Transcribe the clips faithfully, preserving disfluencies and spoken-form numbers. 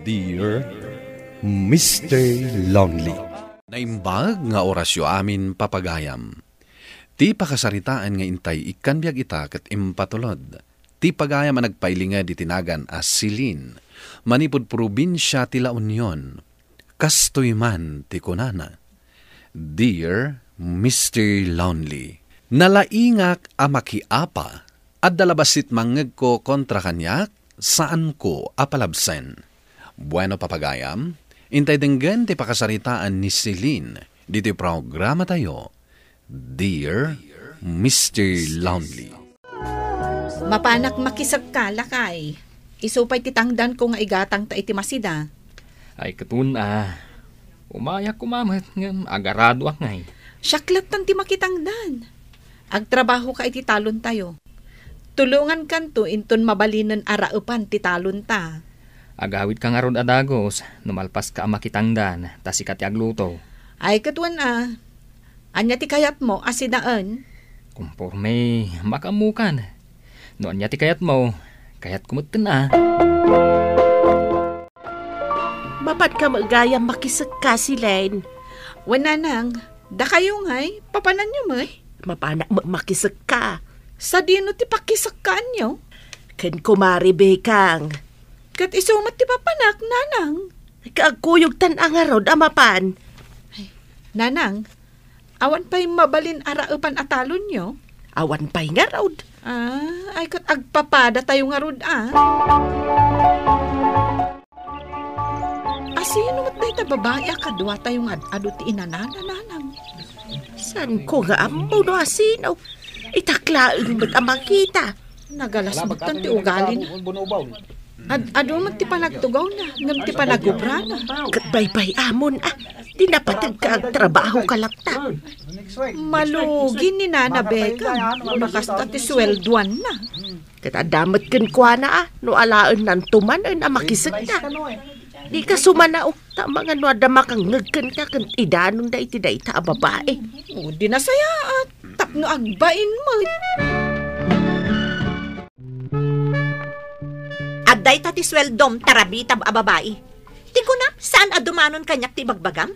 Dear Mister Lonely. Naimbag nga orasyo amin, papagayam. Ti pakasaritaan nga intay ikkan biag ita ket impatulod ti pagayam a nagpailinged iti nagan a Celine, manipud probinsia ti La Union. Kastoy man ti kunana, "Dear Mister Lonely, nalaingak a makiapa. Adda la bassit mangngegko kontra kaniak, saanko a palabsen." Bueno, papagayam, intay denggen ti pakasaritaan ni Celine ditoy programatayo, Dear Mister Lonely. Mapanak makisekka, lakay. Isu pay ti tangdanko nga igatangta iti masida. Ay, ket wen a. Umayak koma met ngem agaradoak ngay. Siak lattan ti makitangdan. Agtrabahoka iti talontayo. Tulongankanto inton mabalinen a raepan ti talonta. Agawidka ngarud a dagus no malpaska a makitangdan, ta sika ti agluto. Ay, ket wen a. Ania ti kayatmo a sinaen? Konporme makaammokan. No ania ti kayatmo, kayatko metten a. Mapanka met gayam makisekka, Celine. Wen, nanang, dakayo ngay, papananyo met? Mapanak met makisekka. Sadino ti pakisekkaanyo? Ken kumare Bekang. Ket isu met ti papanak, nanang. Agkuyogtan a ngarud a mapan. Ay, nanang, awan pay mabalin a raepan a talonyo? Awan pay ngarud. Ah, ay ket agpapadatayo ngarud a. Asino met dayta babai a kaduatayo nga ad-adu ti inanana, nanang? Saanko nga ammo no asino. Itak laeng met a makita. Nagalas met ti ugalina. Ad-adu met ti panagtugawna, ngem ti panagubrana. Ket baybay-amon a, di napategka agtrabahoka latta. Malugi ni Nana Becang, no kasta ti sueldoanna. Ket adda met kenkuana a, no alaennanto manen a makisekka. Dika sumanao, ta amangan no adda makangngeg kenka ken idanonda iti dayta a babai. O, di nasayaat, tapno agbain met. Adda ita ti sueldom, tarabitab a babai. Ti kunam, saan a dumanon kaniak ti ibagbagam?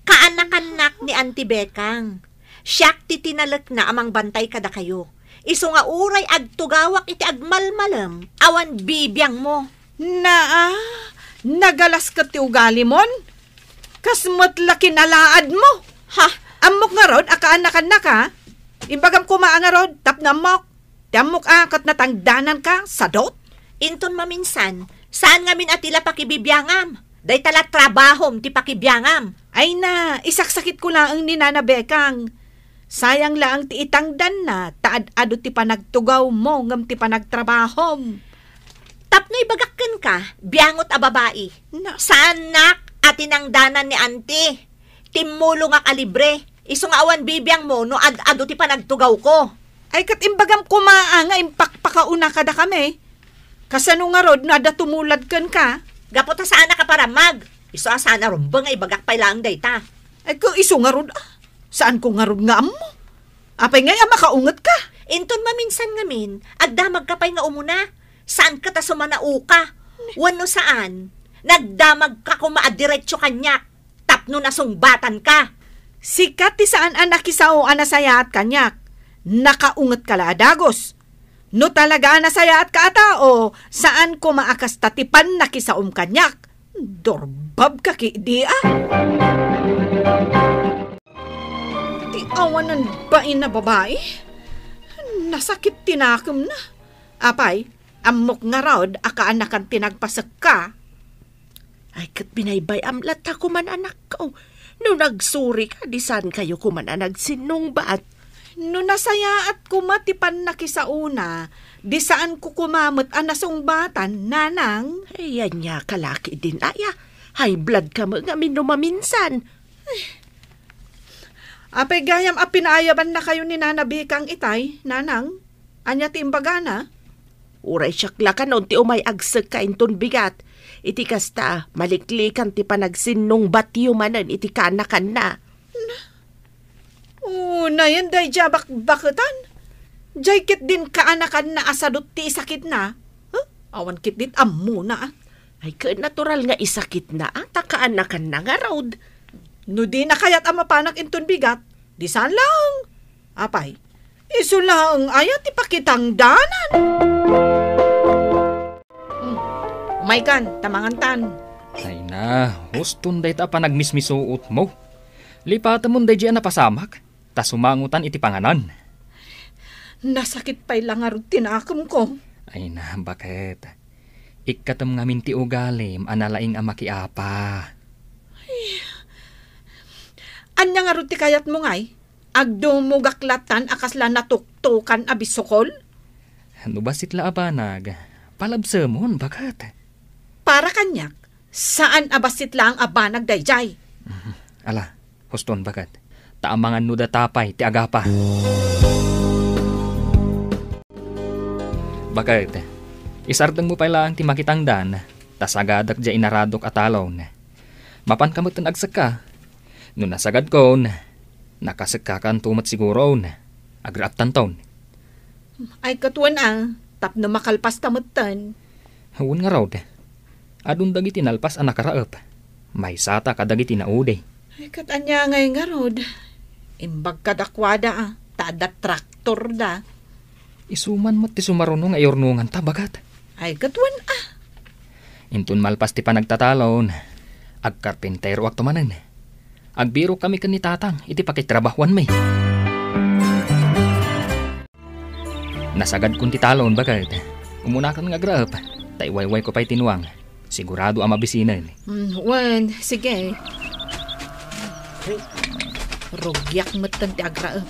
Kaanakannak ni Auntie Becang. Siak ti tinalekna a mangbantay kadakayo. Isu nga uray agtugawak iti agmalmalem, awan bibiangmo. Naa, nagalas ket ti ugalimon. Kas met la kinalaadmo. Ha? Ammok ngarud a kaanakannaka? Imbagam koma a ngarud, tapno ammok. Ti ammok a ket natangdananka, sadut? Inton maminsan, saan ngamin a ti la pakibibiangam. Dayta la trabahom ti pakibiangam. Ay na, isaksakitko laeng ni Nana Becang. Sayang laeng ti itangdanna, ta ad-adu ti panagtugawmo ngem ti panagtrabahom. Tapno ibagak kenka, biangot a babai. Na- Saannak a tinangdanan ni Auntie. Timmulongak a libre. Isu nga awan bibiangmo no ad-adu ti panagtugawko. Ay, ket imbagam koma a nga impakpakauna kadakami. Kasano ngarud no adda tumulad kenka? Gapu ta saanak a parammag. Isu a saan a rumbeng nga ibagak pay laeng dayta. Ay, ket isu ngarud a. Saanko ngarud nga ammo. Apay ngay a makaungetka? Inton maminsan ngamin, agdamagka pay nga umuna. Saan ket a sumanaoka? Wenno saan, nagdamagka koma a diretso kaniak. Tapno nasungbatanka. Sika ti saan a nakisao a nasayaat kaniak. Nakaungetka la a dagus. No talaga a nasayaatka a tao, saan koma a kasta ti pannakisaom kaniak. Durbabka ketdi a. Ti awanan bain a babai, nasakit ti nakemna. Apay, ammok ngarud a kaanakan ti nagpasekka. Ay, ket binaybay-am latta koman, anakko. No nagsurika, di saankayo koman a nagsinnungbat. No nasayaat koma ti pannakisaona, di saanko koma met a nasungbatan, nanang. Ay, ania ka la ketdin aya. High blood ka met ngamin no maminsan. Apay gayam a pinaayabannakayo ni Nana Bikang itay, nanang? Ania ti imbagana? Uray siak la kanon ti umay agsekka inton bigat. Iti kasta, maliklikan ti panagsinnungbatyo manen iti kaanakanna. Unayen daydiay a bakbaketan. Diay ketdin kaanakanna a sadut ti isakitna. Huh? Awan ketdin ammona, a. Ay, ket natural nga isakitna, a, ta kaanakanna ngarud. No dina kayat a mapanak inton bigat, di saan laeng. Apay, isu laeng aya ti pakitangdanan. Hmm, umaykan, ta mangantan. Ay na, huston dayta a panagmismisuotmo. Lipatemon daydiay a napasamak, ta sumangotan iti panganan. Nasakit pay la ngarud ti nakemko. Ay na, baket? Ikkatem ngamin ti ugalim a nalaing a makiapa. Ania ngarud ti kayatmo ngay? Agdumogak latan a kasla natuktokan a bisukol? No bassit la a banag, palabsemon, baket? Para kaniak, saan a bassit laeng a banag daydiay. Mhm. Ala, huston, baket. Ta amangan no data pay ti agapa. Baket, isardengmo pay laeng ti makitangdan, ta sagadak diay inaradok a talon. Mapanka metten agsekka. No nasagadkon, nakasekkakanto met siguron. Agraeptanton. Ay, ket wen a, tapno makalpaska metten. Wen ngarud, adun dagiti nalpas a nakaraep. Maysata kadagiti naudi. Ay, ket ania ngay ngarud? Imbag kadakuada, a, ta adda traktorda. Isu man met ti sumaruno nga iyurnonganta, baket. Ay, ket wen a. Inton malpas ti panagtatalon, agkarpinteroakto manen. Agbirokkami ken ni Tatang iti pakitrabahuanmi. Nasagadkon ti talon, baket. Umunakan nga agraep, ta iwaywayko pay ti nuang. Sigurado a mabisinen. Mm, wen, sige. Rugiak metten ti agraep.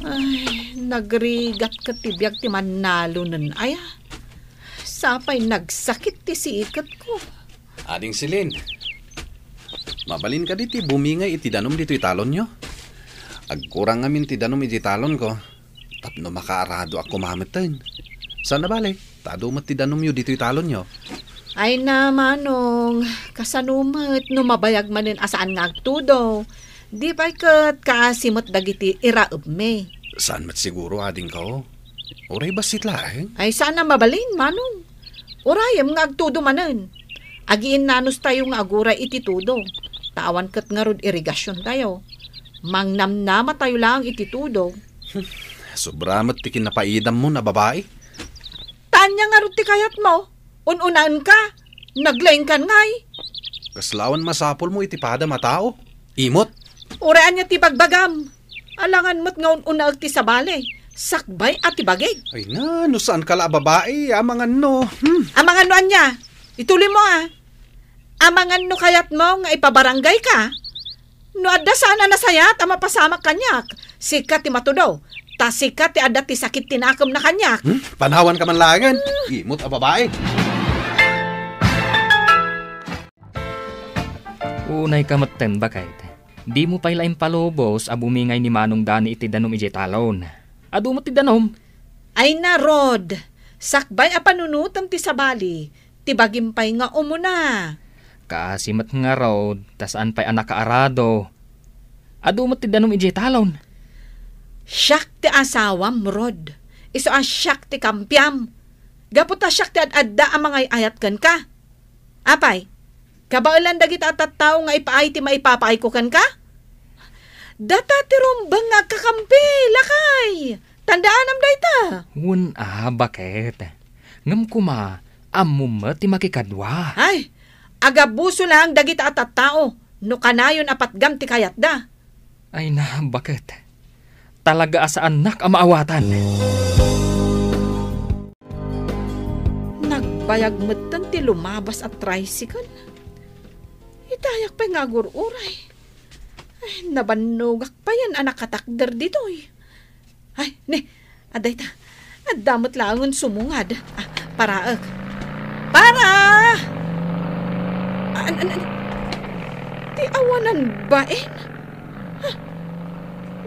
Ay, nagrigat ket ti biag ti mannalonen aya. Sapay nagsakit ti siketko. Ading Celine, mabalin kadi ti bumingay iti danum ditoy talonyo? Agkurang ngamin ti danum iti talonko. Tapno makaaradoak koma metten. Saan a bale, ta adu met ti danumyo ditoy talonyo. Ay na, Manong, kasano met no mabayag manen a saan nga agtudo? Di pay ket kaasi met dagiti iraepmi. Saan met siguro, adingko? Uray bassit laeng? Ay, saan a mabalin, Manong. Urayem nga agtudo manen. Agiinnanos tayo nga aguray iti tudo. Ta awan ket ngarud irigasion tayo. Mangnamnama tayo laeng iti tudo. Hmm, sobra met ti kinapaidammon a babai. Ta ania ngarud ti kayatmo? Un-unaenka? Naglaingkan ngay? Kasla awan masapulmo iti padam a tao? Imot. Uray ania ti bagbagam? Alangan met nga un-unaek ti sabali. Sakbay a ti bagik. Ay na, no saanka la a babai, amangan no. Hmm. Amangan no ania? Ituloymo a. Amangan no kayatmo nga ipabarangayka? No adda saan a nasayaat a mapasamak kaniak, sika ti matudo, ta sika ti adda ti sakit ti nakemna kaniak. Hmm? Panawanka man laengen. Imot a babai. Unayka metten, baket. Dimo pay la impalubos a bumingay ni Manong Dani iti danum idiay talon. Adu met ti danum. Ay na, Rod, sakbay a panunotem ti sabali, ti bagim pay nga umuna. Kaasi met ngarud, ta saan pay a nakaarado. Adu met ti danum idiay talon. Siak ti asawam, Rod. Isu a siak ti kampiam. Gapu ta siak ti ad-adda a mangay-ayat kenka. Apay, kabaelan dagita a tattao nga ipaay ti maipapaayko kenka? Data ti rumbeng nga agkakampi, lakay! Tandaanam dayta. Wen a, baket. Ngem koma, ammom met ti makikadua. Ay, agabuso laeng dagita a tattao no kanayon a patgam ti kayatda. Ay na, baket. Talaga a saannak a maawatan. Nagbayag metten ti lumabas a tricycle. Itayak pay nga agur-uray. Ay, nabannogak payen a nakatakder ditoy. Ay, ni, adda ita. Adda met laengen sumungad. Ah, paraek. Para! An, an, an, ti awanan bain? Ah,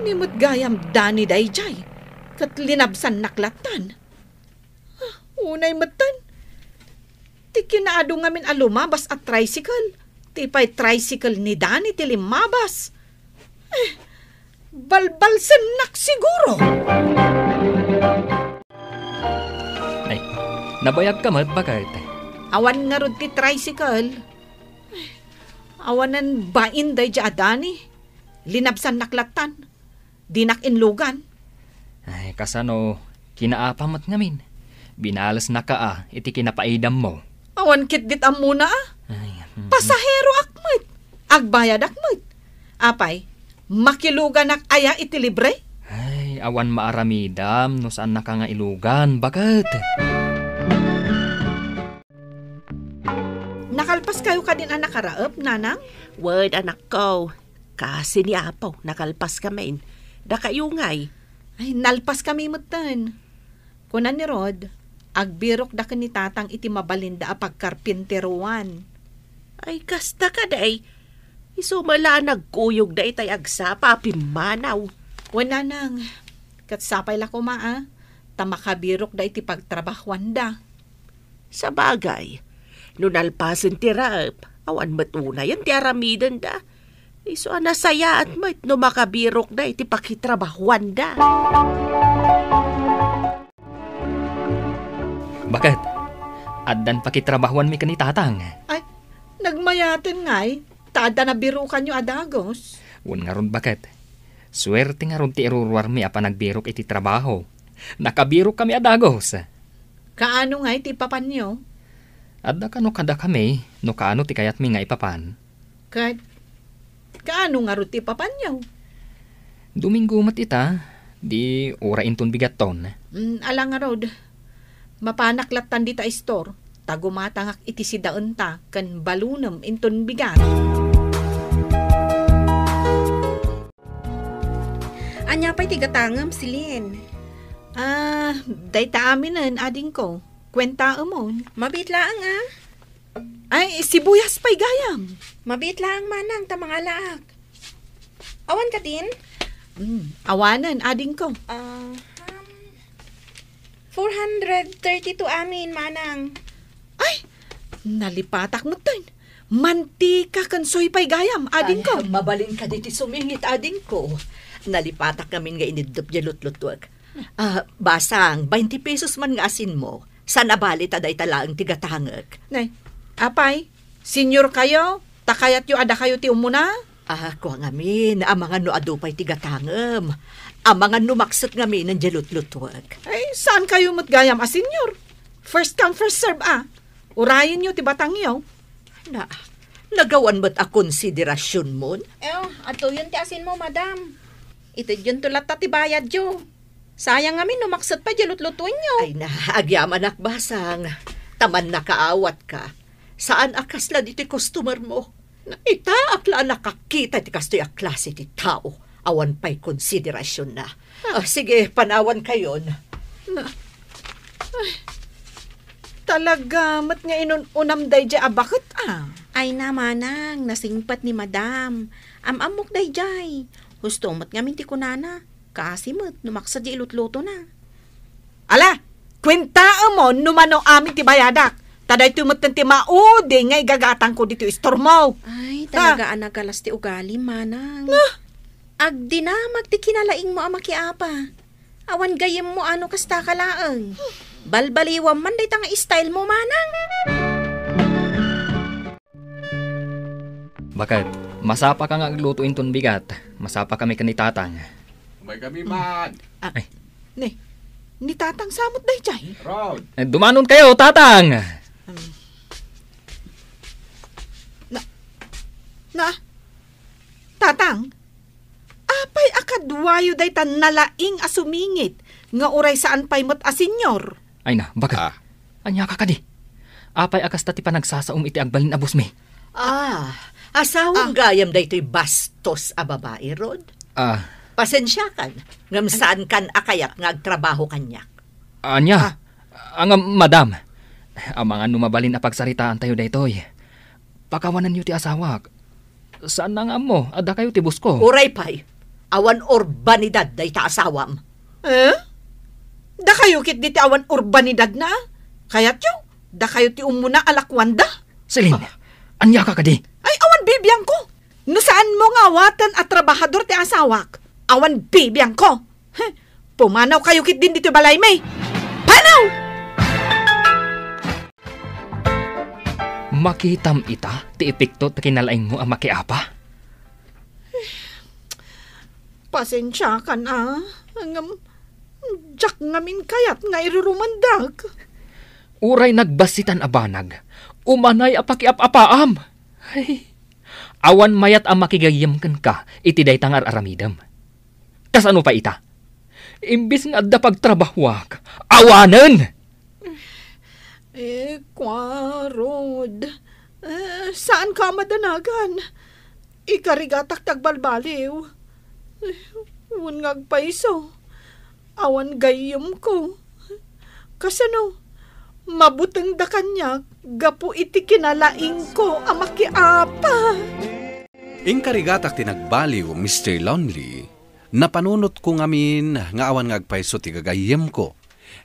ni met gayam Dani daydiay. Ket linabsannak lattan. Ah, unay metten. Ti kinaadu ngamin a lumabas a tricycle, ti pay tricycle ni Dani ti limmabas. Eh, balbalsennak siguro. Ay, nabayagka met, baket. Awan ngarud ti tricycle. Awanen bain daydi a Dani. Linabsannak lattan. Dinak inlugan. Ay, kasano, kinaapa met ngamin. Binalesnaka a iti kinapaidammo. Awan ketdit ammona a. Ay, mm. Pasaheroak met. Agbayadak met. Apay, makiluganak aya iti libre? Ay, awan maaramidam no saannaka nga ilugan. Baket? Nakalpaskayo kadin a nakaraep, nanang? Wen, anakko. Kasi ni Apo, nakalpaskamin. Dakayo ngay? Ay, nalpaskami metten. Kuna ni Rod, agbirokda ken ni Tatang iti mabalinda a pagkarpinteroan. Ay, kasta kadi. Isu met la a nagkuyogda itay agsapa a pimmanaw. Wen, nanang, ket sapay la koma a, ta makabirokda iti pagtrabahuanda. Sabagay, no nalpasen ti raep, awan met unayen ti aramidenda. Isu a nasayaat met no makabirokda iti pakitrabahuanda. Baket? Addan pakitrabahuanmi ken ni Tatang? Ay, nagmayaten ngay, ta adda nabirokanyo a dagus. Wen ngarud, baket. Suerte ngarud ti iruruarmi a panagbirok iti trabaho. Nakabirokkami a dagus. Kaano ngay ti ipapanyo? Adda kano kadakami no kaano ti kayatmi nga ipapan. Ket kaano ngarud ti ipapanyo? Domingo met ita, di uray inton bigatton. Mm, ala ngarud. Mapanak lattan dita a istor, ta gumatangak iti sidaenta ken balonem inton bigat. Ania pay ti gatangem, Celine? Ah, dayta aminen, adingko. Kuentaemon. Mabiit laeng, ah. Ay, sibuyas pay gayam. Mabiit laeng, manang, ta mangalaak. Awan kadin? Mm, awanen, adingko. Ah, um, four hundred thirty-two amin, manang. Ay, nalipatak metten. Mantika ken soy pay gayam, adingko. Ay, mabalin kadi ti sumingit, adingko. Nalipatak ngamin nga iniddep diay lutlutuek. Ah, basang, bainte pesos man nga asinmo. Saan a bali ta dayta laeng ti gatangek. Nay, apay, senior kayo, ta kayatyo a dakayo ti umuna? Ah, kua ngamin, amangan no adu pay ti gatangem. Amangan no makset ngamin diay lutlutuek. Ay, saan kayo met gayam a senior? First come, first serve, ah. Urayenyo ti batangyo. Na, nagawan met a konsiderasyonmon? Eh, oh, atuyon ti asinmo, madam. Itedyonto latta ti bayadyo. Sayang ngamin no makset pay diay lutlutuenyo. Ay na, agyamanak, basang. Ta mannakaawatka. Saan a kasla ditoy customer mo. Itaak la a nakakita ti kastoy a klase ti tao. Awan pay konsiderasyon na. Ah, sige, panawan kayon. Na, ay, talaga met nga inun-unam daydiay a baket, ah. Ay na, manang, nasingpet ni madam. Am-ammok daydiay. Husto met ngamin ti kunana. Kaasi met no makset diay ilutlutona. Ala, kuentaemon no mano amin ti bayadak. Ta daytoy metten ti maudi nga igagatangko ditoy istormo. Ay, ha? Talaga a nagalas ti ugalim, manang. Nga? Agdinamag ti kinalaingmo a makiapa. Awan gayyemmo a no kasta ka laeng. Balbaliwam man dayta nga style mo, manang. Baket, masapa ka nga agluto inton bigat. Masapa kami ken ni Tatang. Umay kami man. Ah, ay. Ni, ni Tatang sa met daydiay? Rod. Eh, dumanon kayo, Tatang! Um, na, na, Tatang, apay a kaduayo dayta nalaing a sumingit nga uray saan pay met a senior? Ay na, baket. Ah. Ania ka kadi? Apay a kasta ti panagsasaom iti agbalin a bossmi? Ah, asawam Ah. gayam daytoy bastos a babai, Rod? Ah. Pasensiakan, ngem saankan a kayat nga agtrabaho kaniak. Ania? Ah. Ah, nga, madam, amangan no mabalin a pagsaritaantayo daytoy. Pakawanenyo ti asawak. Saan na nga ammo, adda kayo ti boss ko. Uray pay, awan urbanidad dayta asawam. Eh? Dakayo ketdi ti awan urbanidad na? Kayatyo, dakayo ti umuna a lakuanda? Celine, Ah. ania ka kadi? Ay, awan bibiangko. No saan mo nga awaten a trabahador ti asawak, awan bibiangko. Heh, pumanaw kayo ketdin ditoy balaymi. Panaw! Makitam ita ti epekto ti kinalaingmo a makiapa? Pasensiakan a, ngem diak ngamin kayat nga irurumandak. Uray nagbassitan a banag, umanay a pakiap-apaam. Ay, awan mayat a makigayyem kenka iti dayta nga ar-aramidem. Kasano pay ita? Imbes nga adda pagtrabahuak, awanen! Eh, kua, Rod. Eh, saanka a madanagan. Ikarigatak ti agbalbaliw. Eh, wen nga agpayso, awan gayyemko. Kasano? Mabutengda kaniak gapu iti kinalaingko a makiapa. Inkarigatak ti nagbaliw, Mister Lonely. Napanunotko ngamin nga awan nga agpayso ti gagayyemko.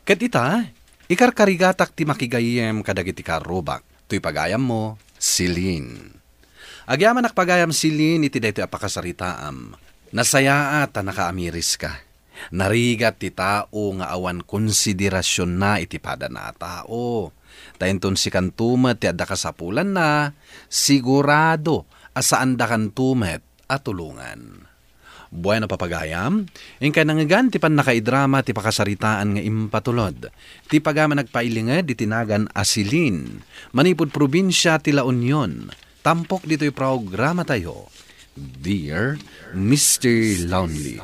Ket ita, ikarkarigatak ti makigayyem kadagiti karrubak. Toy pagayammo, Celine. Agyamanak pagayam, Celine, iti daytoy a pakasaritaam. Nasayaat a nakaamiriska. Narigat ti tao nga awan konsiderasionna iti padana a tao. Ta inton sikanto met ti adda kasapulanna, sigurado a saandakanto met a tulongan. Bueno, papagayam, inkay nangngegan ti pannakaidrama ti pakasaritaan nga impatulod. Ti pagayam a nagpailinged iti nagan a Celine, manipud probinsia ti La Union, tampok ditoy programatayo, Dear Mister Lonely.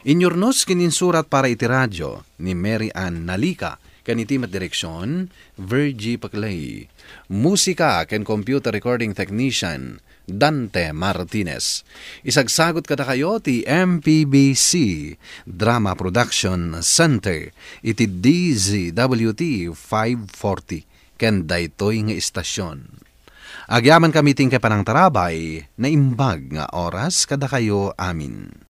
Inyurnos ken insurat para iti radio ni Mary Ann Nalica, ken iti met direksion, Virgie Paclay. Musika ken computer recording technician, Dante Martinez. Isagsagut kadakayo ti M P B C Drama Production Center iti D Z W T five forty ken daytoy nga istasyon. Agyamankami ti inkay panangtarabay, naimbag nga oras kadakayo amin.